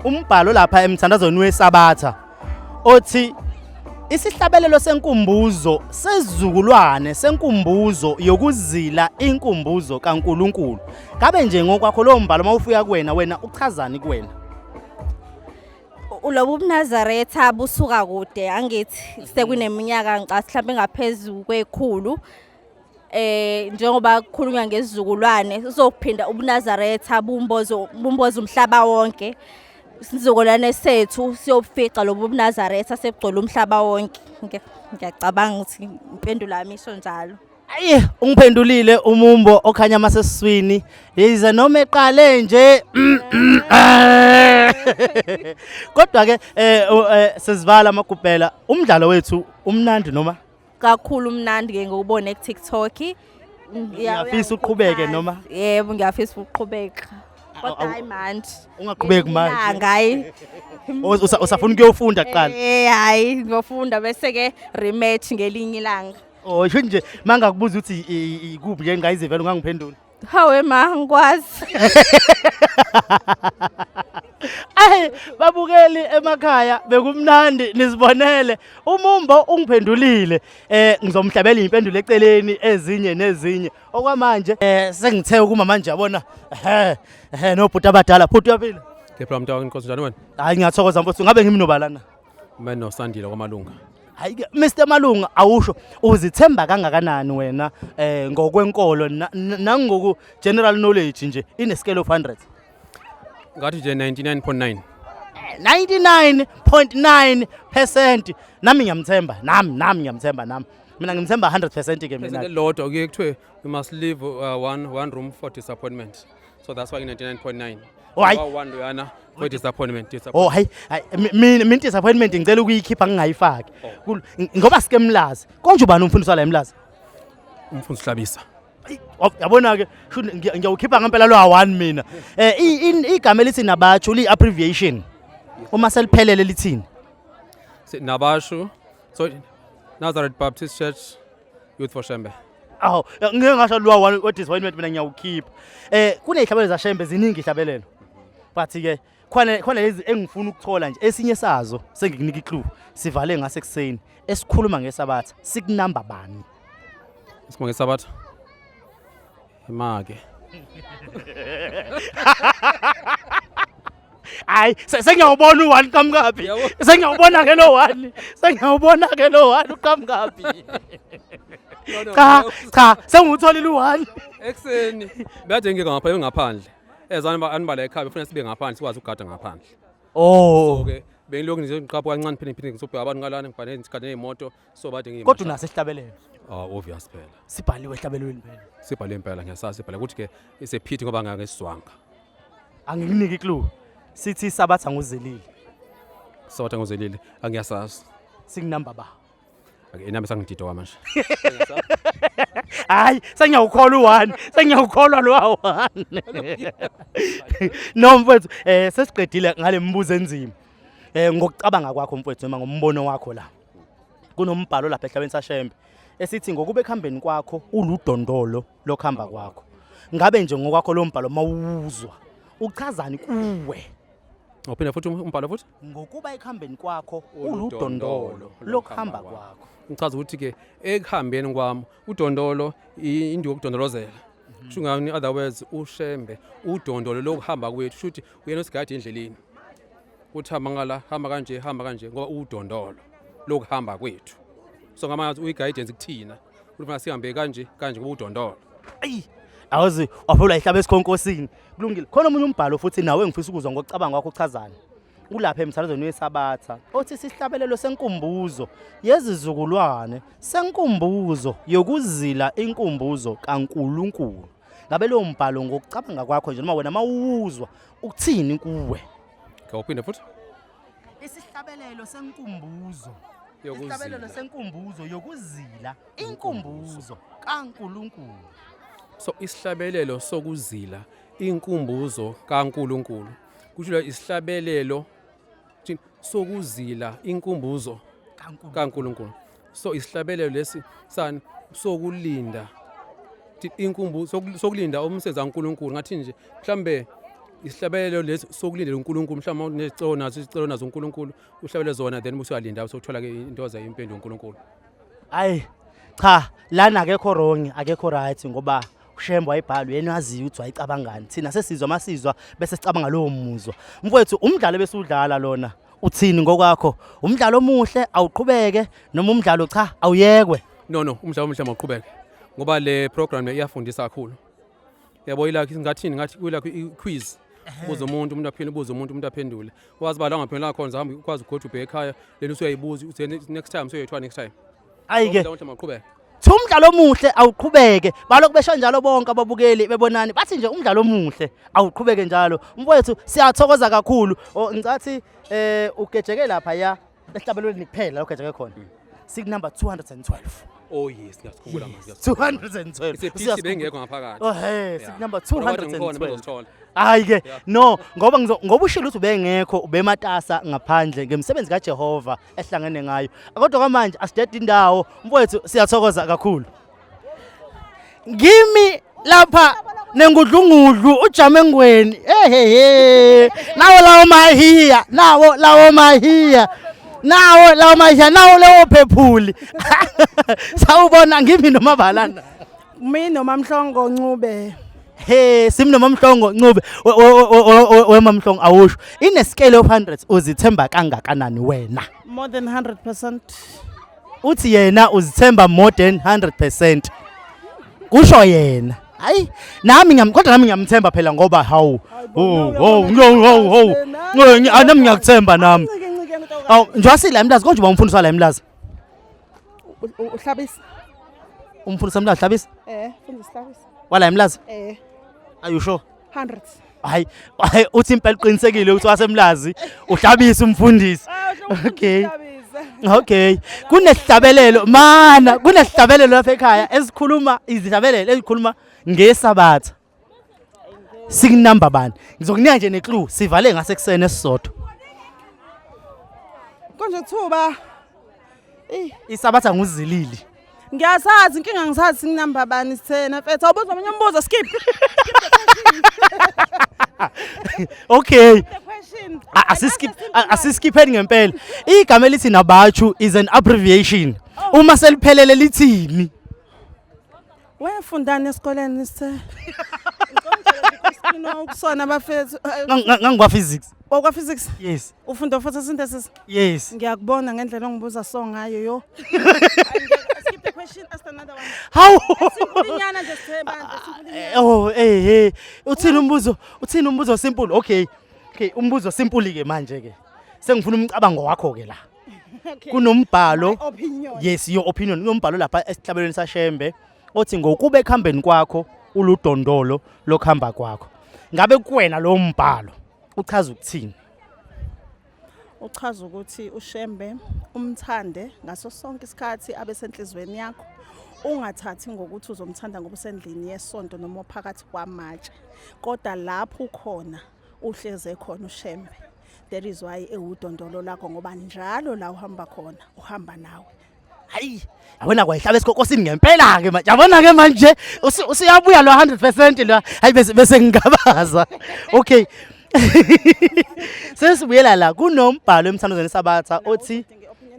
Umbhalo lapha emthandazweni weSabatha othi isihlabelelo senkumbuzo sezizukulwane senkumbuzo yokuzila inkumbuzo kaNkuluNkulu. Ngabe nje ngokwakho lo mbhalo mawufika kuwena wena uchazani kuwena? Lobu buNazaretha busuka kude angithi sekuneminyaka ngicathi mhlawumbe ngaphezulu kwekhulu. Njengoba kukhulunywa ngesizukulwane sizophinda ubuNazaretha bumbozo umhlaba wonke. Isizukulwane sethu siyofica lobu buNazaretha sebugcwele umhlaba wonke. Ngiyacabanga ukuthi impendulo yami isho njalo. Ayi, ungiphendulile umumbo okhanya amasesiswini. Yize noma eqale nje. Kodwa ke sesivala amagubhela. Umdlalo wethu umnandi noma? Kakhulu umnandi ke ngokubona ku TikTok. Ngiyafisa uqhubeke noma? Yebo, ngiyafisa ukuqhubeka. Kodwa hayi manje. Ungaqhubeki manje. Hayi. Usafuna ukuyofunda kuqala? Hayi, ngiyofunda bese ke rematch ngelinye ilanga. Oh, isho nje mangakubuza ukuthi ikuphi nje ngayizivela ungangiphendula. Hawe ma, ngikwazi. Ay, babukeli emakhaya bekumnandi nizibonele. Umumbo ungiphendulile. Ngizomhlabela impendulo eceleni ezinye nezinye. Okwamanje sengithe ukuma manje yabona. Nobhuti abadala, bhuti uyaphila? Kepha mntaka inkosi njani wena? Hayi ngiyathokoza mfowethu, ngabe ngimnobalana? Mina noSandile kwaMalunga. Hayi ke Mr Malunga awusho uzithemba kangakanani wena ngokwenkolo nangoku general knowledge nje in a scale of 100? Ngathi nje 99.9. 99.9% nami ngiyamthemba, nami ngiyamthemba nami. Mina ngimthemba 100% ke mina. Lodwa kuye kuthiwe we must leave one room for disappointment. So that's why 99.9. Oh, hayi. One loyana for disappointment. Oh hayi, mina disappointment ngicela ukuyikhipha ngingayifaki. Ngoba sike Mlazi. Konje ubani umfundisi la eMlazi? Umfundisi Hlabisa. Yabona ke ngiyawukhipha ngempela lo 1 mina. Igama elithi Nabachu li abbreviation. Uma seliphelele lithini? Nabashu. So Nazareth Baptist Church Youth for Shembe. Aw, ngeke ngasho lo 1 we disappointment mina ngiyawukhipha. Kunezihlabelelo zaShembe ziningi ihlabelelo. But ke khona lezi engifuna ukuthola nje esinye sazo sengikunika iclue sivale ngasekuseni esikhuluma ngeSabatha sikunamba bani? Sikhuluma ngeSabatha. Imake. Hayi sengiyawubona u1 qhamukaphi. Sengiyawubona ke lo 1. Sengiyawubona ke lo 1 uqhamukaphi. Cha, cha, sengiwutholile u-1. Ekuseni bade ngike ngapha ngaphandle. Ezani ba anibala ekhaya befuna sibe ngaphandle sikwazi ukugada ngaphandle. Oh. So ke bengilokhu nje ngiqapha kancane phinde phinde ngizobheka abantu ngalana ngibhale ngigade nezimoto so bade ngiyima. Kodwa unaso isihlabelelo. Ah obvious phela. Sibhaliwe ehlabelweni phela. Sibhale impela ngiyasazi sibhale ukuthi ke isephithi ngoba ngake sizwanga. Angikuniki clue. Sithi isabatha nguzelile. Sabatha nguzelile angiyasazi. Sikunamba ba. Ake inami sangididwa manje. Hayi sengiyawukholwa u-one sengiyawukholwa lowa one. No mfowethu sesiqedile ngale mibuzo enzima. Ngokucabanga kwakho mfowethu noma ngombono wakho la. Kunombhalo lapha ehlabeni saShembe esithi ngokuba ekuhambeni kwakho uludondolo lokuhamba kwakho. Ngabe nje ngokwakho lo mbhalo mawuzwa uchazani kuwe? Uphinda futhi umbhalo futhi? Ngokuba ekuhambeni kwakho uludondolo lokuhamba kwakho. Ngichaza ukuthi ke ekuhambeni kwami udondolo induku yokudondolozela. Kusho ngani in other words uShembe udondolo lokuhamba kwethu kusho ukuthi uyena osigade endleleni. Uthi hamba ngala hamba kanje hamba kanje ngoba udondolo lokuhamba kwethu. So ngamazwi uyi-guidance kuthina. Ukuthi sihambe kanje kanje ngoba udondolo. Ayi awuzi waphula ihlaba esikhonkosini. Kulungile. Khona omunye umbhalo futhi nawe engifisa ukuzwa ngokucabanga kwakho uchazani. Ulapha emthandazweni weSabatha othi sihlabelelo senkumbuzo yezizukulwane senkumbuzo yokuzila inkumbuzo kaNkuluNkulu. Ngabe lowo mbhalo ngokucabanga kwakho nje noma wena mawuzwa ukuthini kuwe? Ngawuphinda futhi? Isihlabelelo senkumbuzo. Yokuzila. Isihlabelelo senkumbuzo yokuzila inkumbuzo kaNkuluNkulu. So isihlabelelo sokuzila inkumbuzo kaNkuluNkulu. Kusho la isihlabelelo sokuzila inkumbuzo kaNkuluNkulu. So isihlabelelo lesi sani sokulinda inkumbuzo sokulinda umsebenzi kaNkuluNkulu ngathi nje mhlambe isihlabelelo lesi sokulindela uNkulunkulu mhlawumbe unezicelo nazo isicelo nazo uNkulunkulu uhlabele zona then usuyalinda usothola ke into za impendulo uNkulunkulu. Hayi cha lana akekho wrong akekho right ngoba uShembe wayibhala yena waziyo ukuthi wayicabangani. Thina sesizwa masizwa bese sicabanga lowo muzwa. Mfowethu umdlalo besudlala lona uthini ngokwakho? Umdlalo omuhle awuqhubeke noma umdlalo cha awuyekwe? No umdlalo omuhle mawuqhubeke ngoba le program le iyafundisa kakhulu. Yabo ilakho ngathini ngathi kuyilakho i-quiz. Ubuza umuntu umuntu aphendule ubuza umuntu umuntu aphendule. Wazi ba la ngaphendula khona zahamba ukwazi ugoduka ubheke ekhaya lena usuyayibuza uthi next time usuyoyithola next time. Hayi ke. Umdlalo omuhle mawuqhubeke. Thi umdlalo omuhle awuqhubeke. Balokhu besho njalo bonke ababukeli bebonani bathi nje umdlalo omuhle awuqhubeke njalo. Mfowethu siyathokoza kakhulu. Ngicathi ugejeke lapha ya esihlabelweni kuphela ugejeke khona. Siku number 212. Oh yes, ngiyakhumbula manje. 212. Isephithi bengekho ngaphakathi. Oh hey, siku number 212. Hayi ke no ngoba ngoba ushilo ukuthi ubengekho ubematasa ngaphandle ngemsebenzi kaJehova ehlangene ngayo. Kodwa kwamanje asidede indawo mfowethu siyathokoza kakhulu. Ngimi lapha nengudlungudlu ujame engweni. Ehehe. Nawo lawo mahiya, nawo lawo mahiya. Nawo lawo mahiya, nawo lewo phephuli. Sawubona ngimi noma balana. Mina noMamhlongo Ncube. Hey, simi noMamhlongo Ncube. WeMamhlongo awusho. In a scale of 100 uzithemba kangakanani wena? More than 100%. Uthi yena uzithemba more than 100%. Kusho yena. Hayi, nami kodwa nami ngiyamthemba phela ngoba hawu. Oh, oh, oh, oh. Nami ngiyakuthemba nami. Awu, nje asila eMlazi konje ubamfundisa la eMlazi. Uhlabisa. Umfundisa eMlazi Hlabisa? Fundisa Hlabisa. Wala eMlazi? Are you sure? 100. Hayi, uthi impela uqinisekile ukuthi waseMlazi uhlabisa umfundisi. Okay. Okay. Kunesihlabelelo mana, kunesihlabelelo lapha ekhaya esikhuluma izihlabelelo ezikhuluma ngeSabatha. Sikunamba bani? Ngizokunika nje neclue, sivale ngasekuseni esisodwa. Konje thuba. Isabatha nguzilili. Ngiyasazi inkinga ngisazi sinamba bani sithena mfethu. Awubuza omunye umbuzo skip. Okay. Asiskipheni ngempela. Igama elithi Nabachu is an abbreviation. Uma seliphelele lithini? Wayefundani esikoleni sithe? Ukusona bafethu. Ngangikwa physics. Okwa physics? Yes. Ufunda photosynthesis? Yes. Ngiyakubona ngendlela ongibuza so ngayo yo. Skip the question, ask another one. Hawu. Simple nje sithebandla, simple inyana. Oh, eh. Uthini umbuzo? Uthini umbuzo simple? Okay. Okay, umbuzo simple ke manje ke. Sengifuna umcabango wakho ke la. Okay. Kunombhalo. My opinion. Yes, your opinion. Kunombhalo lapha esihlabelweni saShembe othi ngokube ekuhambeni kwakho uludondolo lokuhamba kwakho. Ngabe kuwena lo mbhalo uchaza ukuthini? Uchaza ukuthi uShembe umthande ngaso sonke isikhathi abe senhlizweni yakho. Ungathathi ngokuthi uzomthanda ngoba usendlini yesonto noma phakathi kwamatshe. Kodwa lapho ukhona uhleze khona uShembe. That is why ewudondolo lakho ngoba njalo la uhamba khona uhamba nawe. Hayi, yabona kwayihlaba esikokosini ngempela ke manje. Yabona ke manje usuyabuya lo 100% lo. Hayi bese ngingabaza. Okay. Sesibuyela la kunombhalo emthandazweni sabatha othi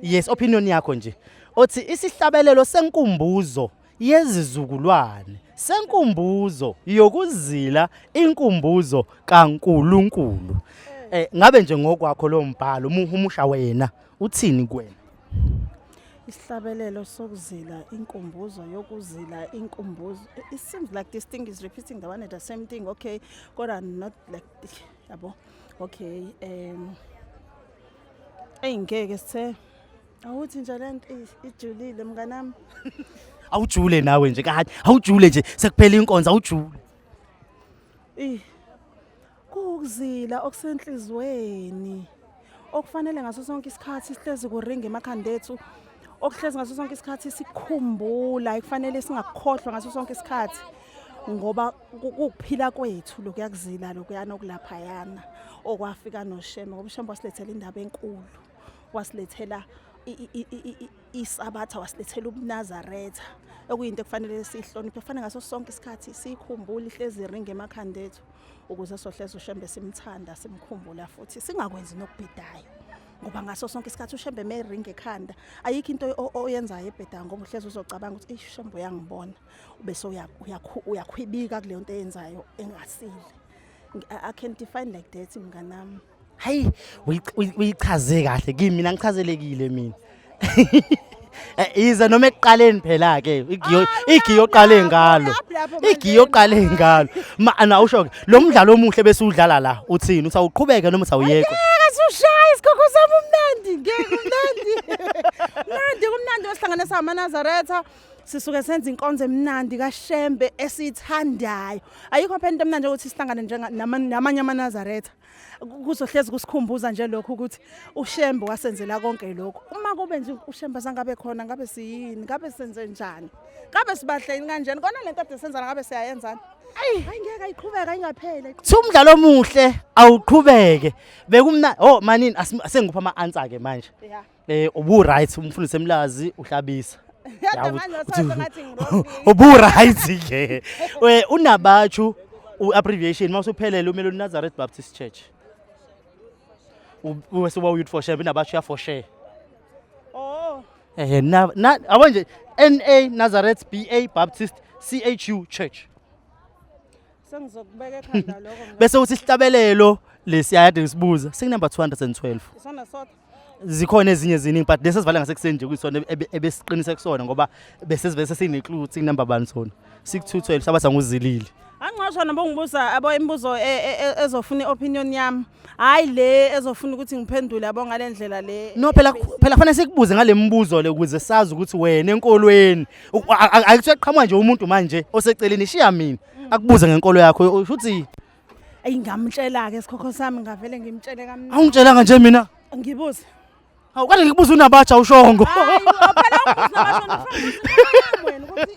yes opinion yakho nje. Othi isihlabelelo senkumbuzo yezizukulwane senkumbuzo yokuzila inkumbuzo kaNkuluNkulu. Ngabe nje ngokwakho lo mbhalo umuhumusha wena uthini kuwena? Isihlabelelo sokuzila inkumbuzo yokuzila inkumbuzo. It seems like this thing is repeating the one and the same thing. Okay, kodwa not like yabo. Okay, Ey ngeke sithe awuthi nje lento ijulile mnganami. Awujule nawe nje kanye, awujule nje sekuphela inkonzo awujule. Eh kukuzila okusenhlizweni okufanele ngaso sonke isikhathi sihlezi kuringa emakhanda ethu, okuhlezi ngaso sonke isikhathi sikukhumbula, ekufanele singakukhohlwa ngaso sonke isikhathi ngoba kukuphila kwethu lokuyakuzila lokuyana okulaphayana okwafika noShembe, ngoba uShembe wasilethela indaba enkulu, wasilethela isabatha, wasilethela ubuNazaretha okuyinto ekufanele siyihloniphe, kufanele ngaso sonke isikhathi siyikhumbule ihlezi iringa emakhanda ethu ukuze sohlezi uShembe simthanda simkhumbula futhi singakwenzi nokubhedayo, ngoba ngaso sonke isikhathi uShembe meringa ekhanda ayikho into oyenzayo ebhedayo, ngoba uhlezi uzocabanga ukuthi eish uShembe uyangibona, ubese uyakhwibika kuleyo nto eyenzayo engasile. I can define like that mnganami. Hayi, uyichaze kahle kimi, mina ngichazelekile mina. Ize noma ekuqaleni phela ke igiyo oqale ngalo. Igiyo oqale ngalo. Ma na usho ke lo mdlalo omuhle bese udlala la uthini, usawuqhubeka noma usawuyeka? Ngeke sushaya isikhokho sami umnandi, ngeke umnandi. Mnandi kumnandi osihlangane samaNazaretha. Sisuke senza inkonzo emnandi kaShembe esithandayo. Ayikho phela into emnandi ukuthi sihlangane njenga namanye amaNazaretha. Kuzohlezi kusikhumbuza nje lokho ukuthi uShembe wasenzela konke lokho. Uma kube nje uShembe azangabe khona ngabe siyini, ngabe senze njani? Ngabe sibahleni kanjani? Kona lento ade senza ngabe siyayenzani? Ayi, hayi ngeke ayiqhubeka ingapheli. Thi umdlalo omuhle awuqhubeke. Bekumna oh manini asengikupha ama answer ke manje. Yeah. Ubu right umfundisi emlazi uhlabisa. Yadwa manje wasazi ngathi ngirongi. Ubu right ke. Unabachu u abbreviation mawusuphelele umele uNazareth Baptist Church. Uwese wa youth for share unabachu ya for share. Oh. Na abo nje NA Nazareth BA Baptist CHU Church. Sengizokubeka ekhanda lokho mngani. Bese uthi isihlabelelo lesiyade ngisibuza sing number 212. Isona sodwa. Zikhona ezinye eziningi but lesi sivala ngasekuseni nje kuyisona ebesiqinise kusona ngoba bese sivese sesine clue ukuthi number bani sona. 6212 sabatha nguzilile. Angqosho noma ungibuza abo imibuzo ezofuna iopinion yami. Hayi le ezofuna ukuthi ngiphendule yabo ngalendlela le. No phela kufanele sikubuze ngale mibuzo le ukuze sazi ukuthi wena enkolweni akuthiwa qhamuka nje umuntu manje oseceleni shiya mina akubuze ngenkolo yakho usho ukuthi Ey ngamtshela ke isikhokho sami ngavele ngimtshele kamnandi. Awungitshelanga nje mina. Ngibuze. Hawu kade ngikubuza unabatsha ushongo. Hayi phela ungibuza nabasho ngifuna ukuthi wena ukuthi